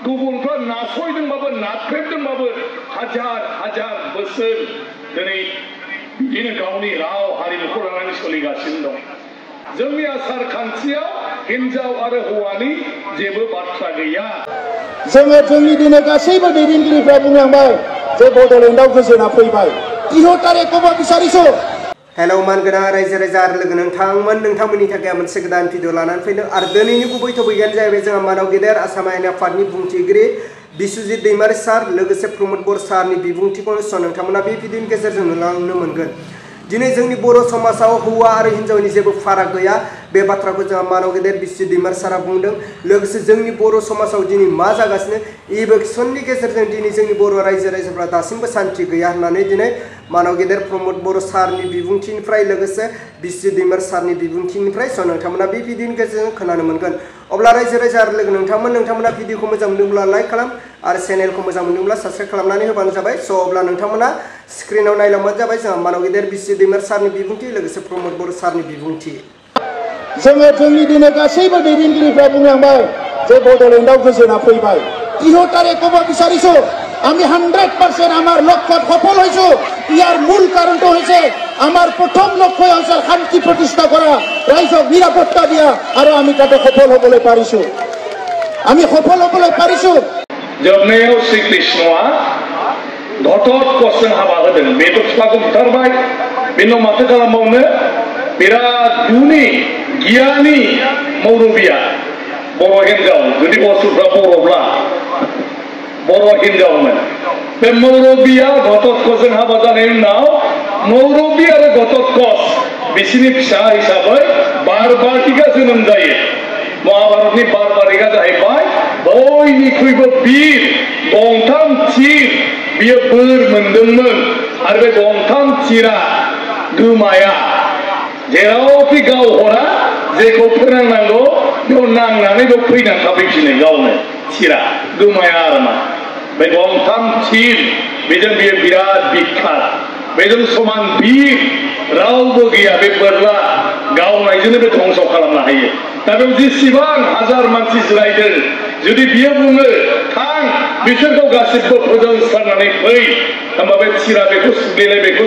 गुबुनफ्रा नासयदोंबाबो नाख्रेबदोंबाबो हाजार हाजार बोसोर दिनै बिदिनो गावनि राव हारिमुखौ लानानै सोलिगासिनो दं। जोंनि आसार खान्थियाव हिन्जाव आरो हौवानि जेबो बाथ्रा गैया। जोङो जोंनि दिनै गासैबो दैदेनगिरिफ्रा बुंलांबाय जे बड'लेण्डआव गोजोना फैबाय। 13 तारिखखौबो बिसारिसु। हेलौ मानगोनां रायजो राजा आरो लोगो नोंथांमोननि थाखाय मोनसे गोदान भिडिअ लानानै फैदों आरो दिनैनि गुबै टपिकआनो जाहैबाय जोंहा मानाव गेदेर आसाम आयेन आफादनि बुंथिगिरि बिस्वजित दैमारि सार लोगोसे प्रमद बर सारनि बिबुंथिखौ नोंथांमोना बे भिडिअनि गेजेरजों नुलांनो मोनगोन। दिनै जोंनि बर' समाजाव हौवा आरो हिन्जावनि जेबो फाराग गैया बे बाथ्राखौ जोंहा मानाव गेदेर बिस्वजित दैमारि सारा बुंदों। लोगोसे जोंनि बर' समाजाव दिनै मा जागासिनो इलेक्सननि गेजेरजों दिनै जोंनि बर' रायजो राजाफ्रा दासिमबो सान्थि गैया होननानै दिनै मानाव गेदेर प्रमद बर सारनि बिबुंथिनिफ्राय लोगोसे बिस्वजित दैमारि सारनि बिबुंथिनिफ्राय नोंथांमोना बे भिडिअनि गेजेरजों खोनानो मोनगोन। अब्ला रायजो राजा आरो लोगो नोंथांमोना भिडिअखौ मोजां मोनदोंब्ला लाइक खालाम आरो चेनेलखौ मोजां मोनदोंब्ला साबस्क्राइब खालामनानै होबानो जाबाय। अब्ला नोंथांमोना स्क्रिनाव नायलांबानो जाबाय जोंहा मानाव गेदेर बिस्वजित दैमारि सारनि बिबुंथि लोगोसे प्रमद बर सारनि बिबुंथि। जोङो जोंनि दिनै गासैबो दैदेनगिरिफ्रा बुंलांबाय जे बड'लेण्डआव गोजोना फैबाय। 13 तारिखखौबो বিচাৰিছো। আমি 100% আমার লক্ষ্য সফল হয়েছো। ইয়ার মূল কারণটা হয়েছে আমার প্রথম লক্ষ্য হয়েছে শান্তি প্রতিষ্ঠা করা, রাইজক নিরাপত্তা দিয়া আর আমি তাতে সফল হবলৈ পাৰিছো। আমি সফল হবলৈ পাৰিছো। जोबनायाव श्रीकृष्णआ घटत कसजों हाबा होदों। बेथ' फिफाखौ बुथारबाय। बेनि उनाव माथो खालामबावनो बिराद गुनि गियानि मौरबिया बर' हिन्जाव, जुदि असुरफ्रा बर'ब्ला बर' हिन्जावमोन। बे मौरबिया घटोत्कचजों हाबा जानायनि उनाव मौरबि आरो घटोत्कच बिसोरनि फिसा हिसाबै बारबारिका जोनोम जायो। महाभारतनि बारबारिका जाहैबाय बयनिख्रुइबो बिर गंथाम थिर बियो बोर मोनदोंमोन आरो बे गंथाम थिरा गोमाया। जेरावखि गावहरा जेखौ फोनांनांगौ बेयाव नांनानै बेयाव फैनानै थाफैफिनो गावनो थिरा गोमाया आरो मा बे गंथाम थिर बेजों बियो बिराद बिख्यात। बेजों समान बिर रावबो गैया। बे बोरला गावनायजोंनो बे धंस खालामनो हायो। दा बेयाव जेसेबां हाजार मानसि जिरायदों जुदि बियो बुङो थां बिसोरखौ गासिबो फोजोंस्रांनानै फै, होमबा बे थिरा बेखौ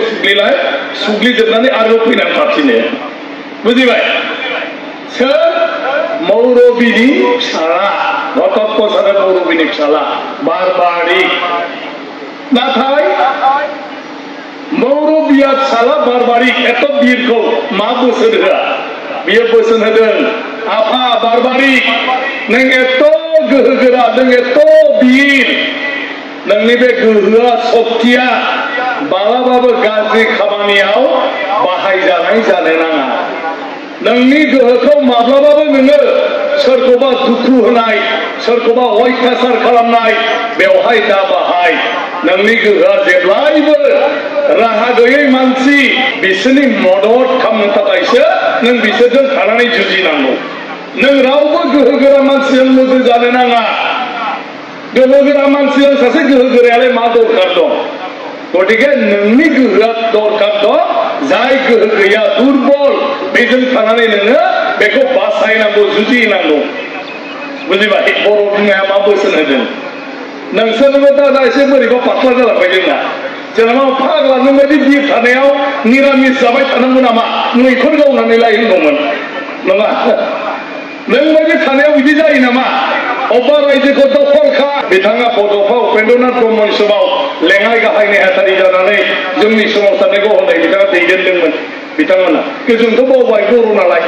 सुग्लिलाय सुग्लिजोबनानै आरो फैनानै थाफिनो। बुजिबाय? सोर? मौरबिनि फिसाला घटोत्कच आरो मौरबिनि फिसाला बारबारिक। नाथाय मौरबिया फिसाला बारबारिक एथ' बिरखौ मा बोसोन होआ? बियो बोसोन होदों आफा बारबारिक नों एथ' गोहोगोरा, नों एथ' बिर, नोंनि बे गोहोआ सक्तिया मालाबाबो गाज्रि खामानियाव बाहायजानाय जानो नाङा। नोंनि गोहोखौ माब्लाबाबो नोङो सोरखौबा दुखु होनाय, सोरखौबा अयथासार खालामनाय बेवहाय दा बाहाय। नोंनि गोहोआ जेब्लायबो राहा गैयै मानसि बिसोरनि मदद खालामनो थाखायसो नों बिसोरजों थानानै जुजिनांगौ। नों रावबो गोहोगोरा मानसिजों लोगो जानो नाङा। गोहोगोरा मानसिजों सासे गोहोगोरायालाय मा दरखार दं? गतिके नोंनि गोहोआ दरखार दं। जाय गोहो गैया दुर्बल बेजों थानानै नोङो बेखौ बासायनांगौ, जुजिनांगौ। बुजिबाय? बर' बिमाया मा बोसोन होदों? नोंसोरबो दा एसे बोरैबा पातला जालांबाय जोंना। जेनेबा फाग्ला नों बायदि बिर थानायाव निरामिस जाबाय थानांगौ नामा? मैखुन गावनानै लायहोनांगौमोन नङा? नों बायदि थानायाव बिदि जायो नामा? अबेबा रायजोखौ दखलखा। बिथाङा बड'फा उपेन्द्रनाथ ब्रह्मनि समाव लेङाइ गाहाय नेहाथारि जानानै जोंनि सोमावसारनायखौ हनै बिथाङा दैदेनदोंमोन। बिथांमोना जोंथ' बावबाय बर' नालाय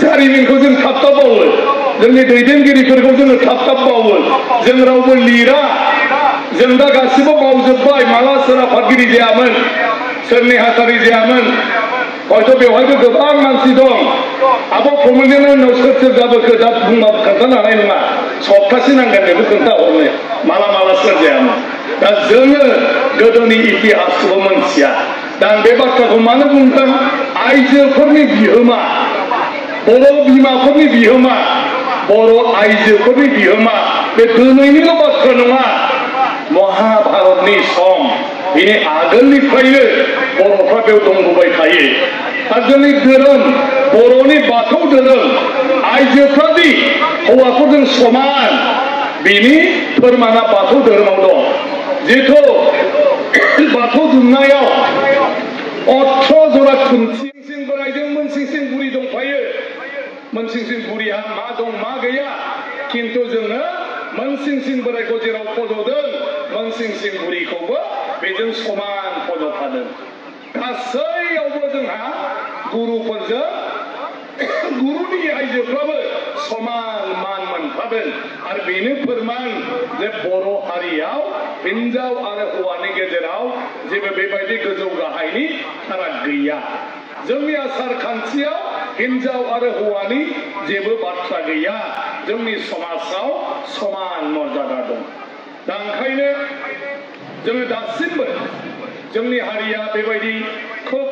जारिमिनखौ जों थाब बावो, जोंनि दैदेनगिरिफोरखौ जोङो थाब बावो। जों रावबो लिरा, जों दा गासिबो बावजोब्बाय माला सोर आफादगिरि जायामोन, सोर नेहाथारि जायामोन। हयथ' बेवहायबो गोबां मानसि दं। आब' प्रमोदनि उनाव सोर जाबोखो दा बुंबाबो खोन्थानो हानाय नङा। सप्तासे नांगोन बेखौ खोन्थाहरनो माला सोर जायामोन। दा जोङो गोदोनि इतिहासखौबो मोनथिया। दा आं बे बाथ्राखौ मानो बुंदों? आइजोफोरनि बिहोमा, बर' बिमाफोरनि बिहोमा, बर' आइजोफोरनि बिहोमा बे दिनैनिल' बाथ्रा नङा। महाभारतनि सम बिनि आगोलनिफ्रायनो बर'फ्रा बेयाव दंबोबाय थायो। आरो जोंनि धोरोम बर'नि बाथौ धोरोम आइजोफ्रादि हौवाफोरजों समान बिनि फोरमाना बाथौ धोरोमाव दं जिथु बाथौ दुमनायाव 18 जरा खुन्थिसिं बोराइजों मोनसिंसिं बुरि दंफायो मोनसिंसिं बुरिया मा दं मा गैया किन्तु जोङो मोनसिंसिं बोराइखौ जेराव फज'दों मोनसिंसिं बुरिखौबो बेजों समान फज'फादों गासैयावबो जोंहा गुरुफोरजों गुरुनि आइजोफ्राबो समान मान मोनफादों आरो बेनो फोरमान जे बर' हारियाव हिन्जाव आरो हौवानि गेजेराव जेबो बेबायदि गोजौ गाहायनि फाराग गैया जोंनि आसार खान्थियाव हिन्जाव आरो हौवानि जेबो बाथ्रा गैया जोंनि समाजाव समान मर्यादा दं दा ओंखायनो जोङो दासिमबो जोंनि हारिया बेबायदि खोब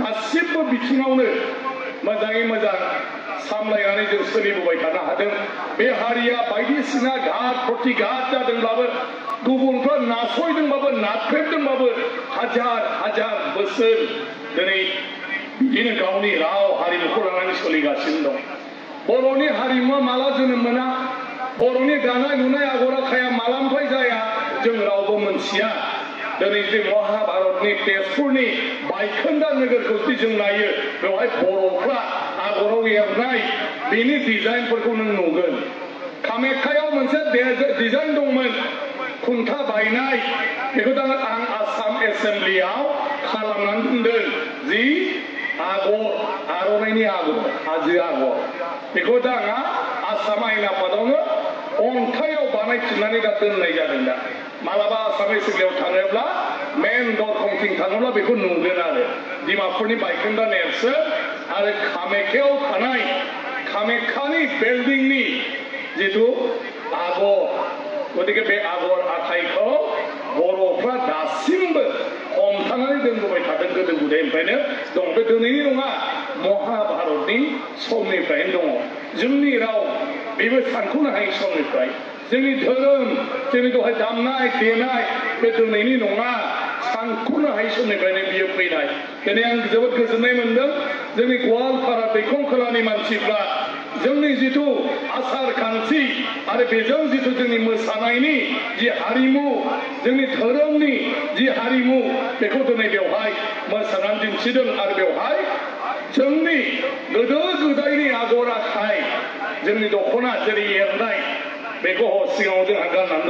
गासिबो बिथिङावनो मोजाङै मोजां सामलायनानै जों सोलिबोबाय थानो हादों बे हारिया बायदिसिना घात प्रतिघात जादोंब्लाबो गुबुनफ्रा नासयदोंबाबो नाख्रेबदोंबाबो हाजार हाजार बोसोर दिनै बिदिनो गावनि राव हारिमुखौ लानानै सोलिगासिनो दं बर'नि हारिमुवा माला जोनोम मोना बर'नि दानाय लुनाय आगर आखाया मालानिफ्राय जाया जों रावबो मोनथिया दिनै जे महाभारतनि तेजपुरनि बायखोन्दा नोगोरखौ जुदि जों नायो बेवहाय बर'फ्रा आगराव एरनाय बेनि डिजाइनफोरखौ नों नुगोन कामाख्यायाव मोनसे डिजाइन दंमोन खुन्था बायनाय बेखौ दा आं आसाम एसेम्ब्लियाव खालामनानै दोनदों जि आगर आर'नाइनि आगर हाजो आगर बेखौ दा आंहा आसाम आयेन आफादावनो अन्थाइयाव बानायफिननानै दा दोननाय जादों दा मालाबा आसाम एसेम्ब्लियाव थाङोब्ला मेन दरखंथिं थाङोब्ला बेखौ नुगोन आरो डिमापुरनि बायखोन्दा नेरसोन आरो कामाख्यायाव थानाय कामाख्यानि बिल्डिंनि जिथु आगर गतिके बे आगर आखाइखौ बर'फ्रा दासिमबो हमथानानै दोनबोबाय थादों गोदो गोदायनिफ्रायनो दं बे दिनैनि नङा महाभारतनि समनिफ्रायनो दङ जोंनि राव बेबो सानख'नो हायै समनिफ्राय जोंनि धोरोम जोंनि दहाय दामनाय देनाय बे दिनैनि नङा सानख'नो हायै समनिफ्रायनो बियो फैनाय दिनै आं जोबोद गोजोननाय मोनदों जोंनि गवालपारा दैखं खोलानि मानसिफ्रा जोंनि जिथु आसार खान्थि आरो बेजों जिथु जोंनि मोसानायनि जि हारिमु जोंनि धोरोमनि जि हारिमु बेखौ दिनै बेवहाय मोसानानै दिन्थिदों आरो बेवहाय जोंनि गोदो गोदायनि आगर आखाइ जोंनि दख'ना जेरै एरनाय बेखौ सिगाङाव जोंहा गाननानै